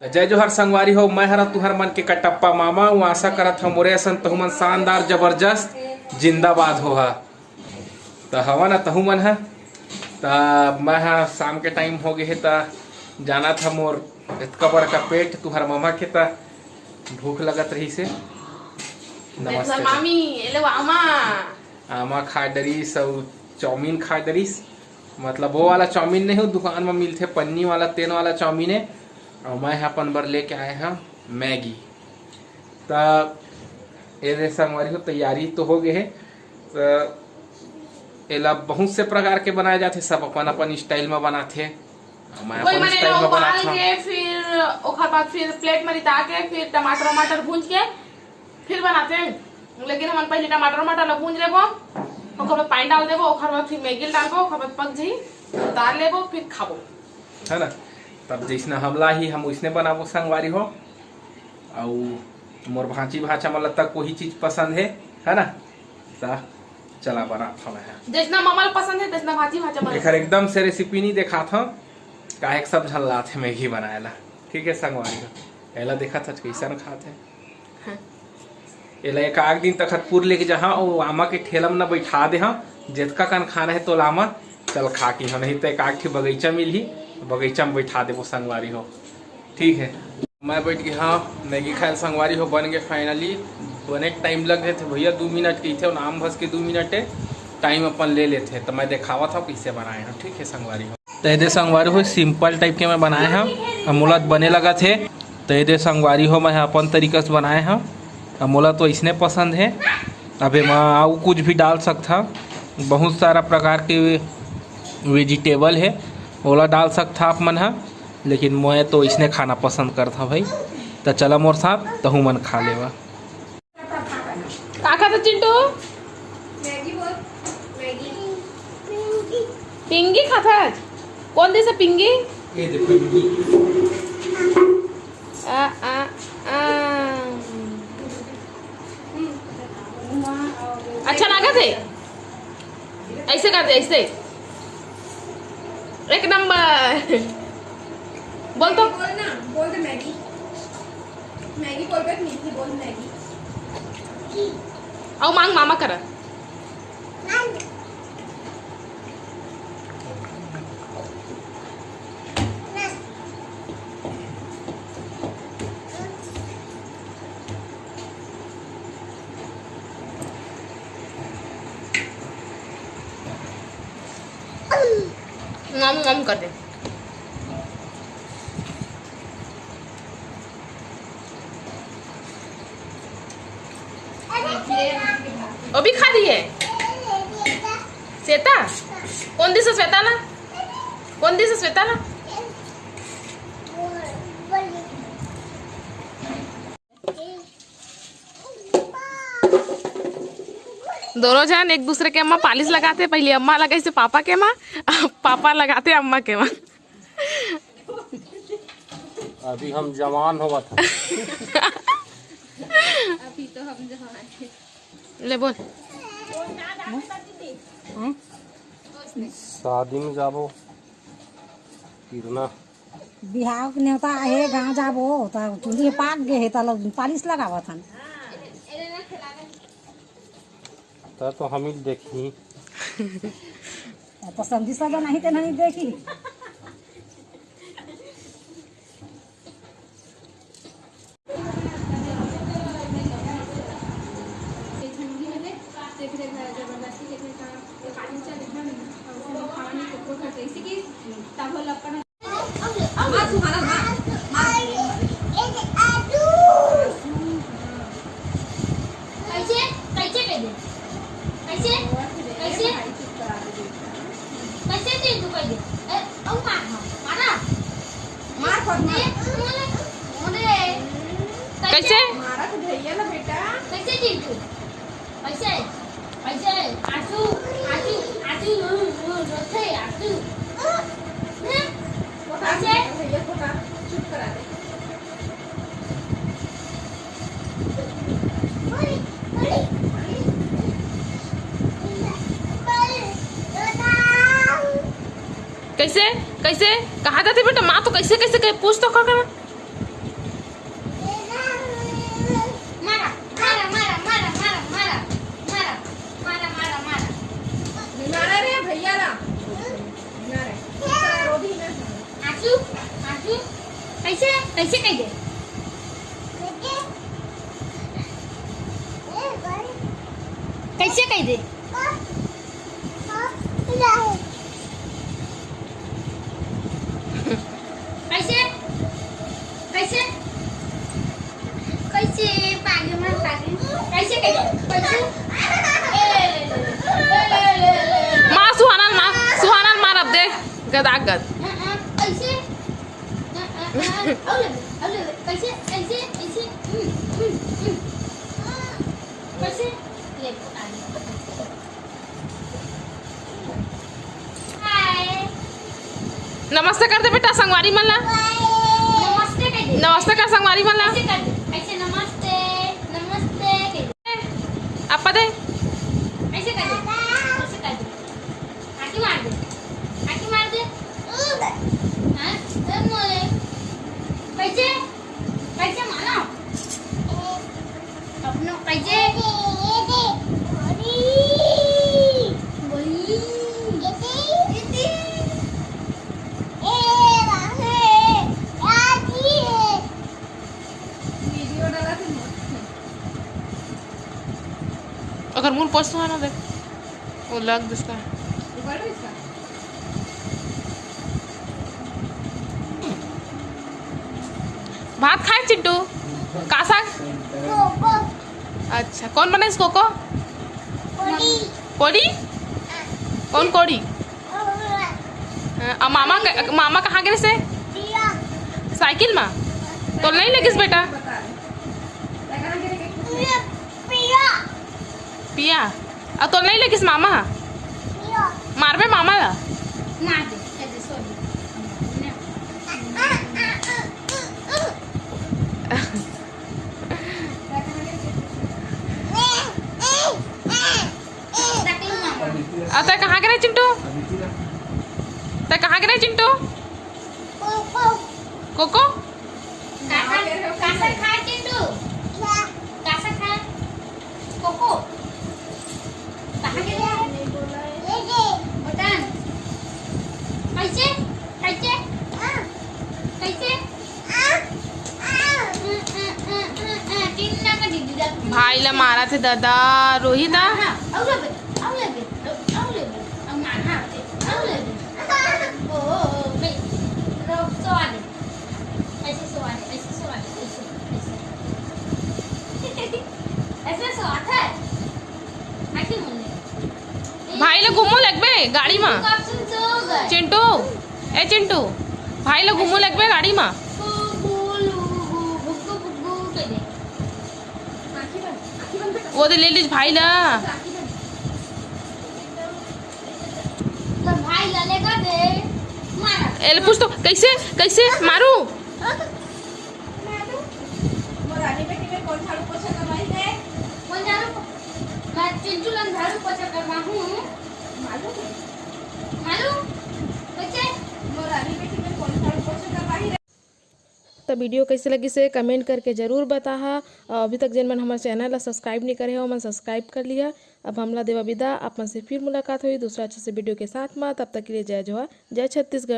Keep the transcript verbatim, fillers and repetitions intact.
त जय जोहार संगवारी हो, मैं हरा तुहर मन के कटप्पा मामा हूँ। आशा करत हूँ मोरे असन तहु मन शानदार, जबरदस्त, जिंदाबाद हो हा। त हवा ना तहु मन ह। त मैं ह शाम के टाइम हो गे हे, त जाना था मोर इतका बड़का पेट तुहर मामा के, त भूख लगत रही से। नमस्ते। मामी, एले आमा। आमा खा डरिस अउ चाउमीन खा डरिस। मतलब वो वाला चाउमीन नहीं हो, दुकान में मिलथे पन्नी वाला, तेन वाला चाउमीन है। और मैं ह अपन बर लेके आए हूँ मैगी। त ए दे संगवारी हो, तैयारी तो हो गए है। त एला बहुत से प्रकार के बनाए जाथे, सब अपन अपन स्टाइल में बनाथे। मैं कोई अपन मन स्टाइल एला में उबाल बनाथव। के, फिर ओकर बाद फिर प्लेट में रिता के, फिर टमाटर वमाटर भूंज के फिर बनाथे। लेकिन हमन पहले टमाटर वमाटर ला भूंज लेबो, ओकर बाद पानी डाल देबो, ओकर बाद फिर मैगी ल डालबो, ओकर बाद पक जाही, उतार लेबो, फिर खाबो। है ना? तब जैसना हमला ही हम वैसने बनाबो संगवारी हो। अउ मोर भांची भांचा मन ल तक वही चीज पसंद है, है ना? त चला बनात हवे है। जैसना ममल पसंद है, तैसना भांची भांचा मन। एखर एकदम से रेसिपी नहीं देखात हूँ, काहे के सब झन लात है मैगी बनाए ला। ठीक है संगवारी हो, एला देखत हच कैसन खात है। हाँ। एला एक आग दिन तक पूर लेके जहाँ, वो आमा के ठेला में न बैठा दे हाँ, जितका कन खाना है तो लामा, चल खा के हो, नहीं तो एक आग ठे बगीचा मिलही, बगीचा में बैठा देबो संगवारी हो। ठीक है, मैं बैठ गया हाँ मैगी खाए संगवारी हो, बन गए फाइनली। बने टाइम लग गए थे भैया, दो मिनट के थे, नाम भस के दो मिनट टाइम अपन ले लेते, तो मैं देखावा था कैसे बनाए हैं। ठीक है संगवारी हो, तो ये दे संगवारी हो, सिंपल टाइप के मैं बनाए हूँ, अब मोला बने लगा थे, तो ये दे संगवारी हो, मैं अपन तरीका से बनाए हूँ, अब मोला तो इसने पसंद है। अब एमा अउ कुछ भी डाल सकथा, बहुत सारा प्रकार के वेजिटेबल है, ओला डाल सकथा आप मन ह, लेकिन मैं तो इसने खाना पसंद करथा भाई। त चला मोर साथ, तहु मन खा लेवा। का खाता चिंटू? मैगी बोल, मैगी। पिंगी खाता? कौन देश है पिंगी? ये दे पिंगी। आ, आ, आ। अच्छा लगा थे? ऐसे कर दे, ऐसे। एक नंबर। बोल तो। बोल ना, बोल दे मैगी। मैगी बोल बे, मीठी बोल मैगी। अउ मांग मामा करा। नम नम कर दे। वो भी खा रही है। श्वेता? कौन दिस श्वेता ना? कौन दिस श्वेता ना? दोनों जन एक दूसरे के अम्मा पालिश लगाते, पहले अम्मा लगाइसे पापा के अम्मा, अब पापा लगाते अम्मा के अम्मा। अभी हम जवान होवत हन। अभी तो हम जवान हैं। ले बोल। हम्म? शादी में जाबो, किरना। बिहाव के नेवता हे, गाँव जाबो, त चुंदी पाक गे हे, त ल-, पालिश लगावत हन। त तो हम ही देखी। त संदीप सजन नहीं, ते नहीं देखी। कैसे? कैसे कह दे? कैसे? कैसे? कैसे दे तू कह दे? ए, औ मार, मार, मारा। मार, मार, मार। अरे, अरे। कैसे? मारा तो भैया ना बेटा। कैसे दे तू? कैसे? कैसे? आंसू, आंसू, आंसू, रो, रो, रोते, आंसू। हैं? कैसे? भैया को ना चुप करा दे। कैसे? कैसे? कहा जाते बेटा, माँ तो कैसे, कैसे कहे, पूछ तो कर, कर। कैसे, कैसे कह दे? कैसे कह दे? कैसे? कैसे? कैसे? पागे मन पागे। कैसे कह दे? कैसे? ए, ए, ए, ए, ए, ए। मार सुहाना ल, मार सुहाना ल, मार अब दे। गदा गद। हाँ, हाँ, कैसे? कैसे? कैसे? हम्म, हम्म, हम्म। कैसे? ले, आ गया। हाय। नमस्ते कर दे बेटा संगवारी मन ला। नमस्ते कर दे। नमस्ते कर संगवारी मन ला। ऐसे कर दे। ऐसे नमस्ते, नमस्ते कर दे। आपा दे। ऐसे कर दे। ऐसे कर दे। आँखी मार दे, आँखी मार दे। हाँ, ए मोरे। कैसे? कैसे मानो? अपनो कैसे? बोली। वीडियो डाला थे। अगर मुंह पोछना है ना, देख, वो लग दिसता है। भात खाए चिंटू? का साग? कोको। अच्छा, कौन बनाइस कोको? कोड़ी। कोड़ी? कौन कोड़ी? हाँ, अउ मामा क-, मामा कहाँ गे रहिसे? पिया। साइकिल मा? तोला नहीं लगिस बेटा? पिया, पिया। पिया? अउ तोला नहीं लगिस मामा? पिया। मारबे मामा ला? मार दे, ए दे, sorry। अउ तैं कहाँ गे रहे चिंटू? तैं कहाँ गे रहे चिंटू? कोको। का साग, का साग खाए चिंटू? का साग खाए? कोको। कहाँ गे रहे? बटन। कैसे? कैसे? कैसे? भाई ला मारा थे दादा, रोहित आ। हाँ, हाँ, अउ लेबे, अउ लेबे, अउ लेबे, अउ मार, हाँ, अउ लेबे। ओ, ओ, ओ, बे, रो, सोवा दे। ऐसे सोवा दे, ऐसे सोवा दे, ऐसे, ऐसे। ऐसे सोवा था। भाई ला घूमो लगबे गाड़ी मा। चिंटू, ए चिंटू, भाई ला घूमो लगबे गाड़ी मा। वो दे ले लीज भाई ला। एल पूछ तो कैसे, कैसे मारू? मारू। मोर रानी बेटी में कौन झाड़ू पोछा करवाही रे? कौन झाड़ू पो-, मैं चिंटू लन झाड़ू पोछा करवाहूँ। मालूम है? मालूम? कैसे? मोर रानी बेटी में कौन झाड़ू पोछा करवाही रे? त वीडियो कैसे लगिस हे, comment करके जरूर बताहा। अउ अभी तक जेन मन हमर channel ला subscribe नहीं करे हो, ओमन subscribe कर लिहा। अब हमला देवा विदा, आप मन से फिर मुलाकात होही दूसरा अच्छे से वीडियो के साथ मा। तब तक के लिए जय जोहार, जय छत्तीसगढ़।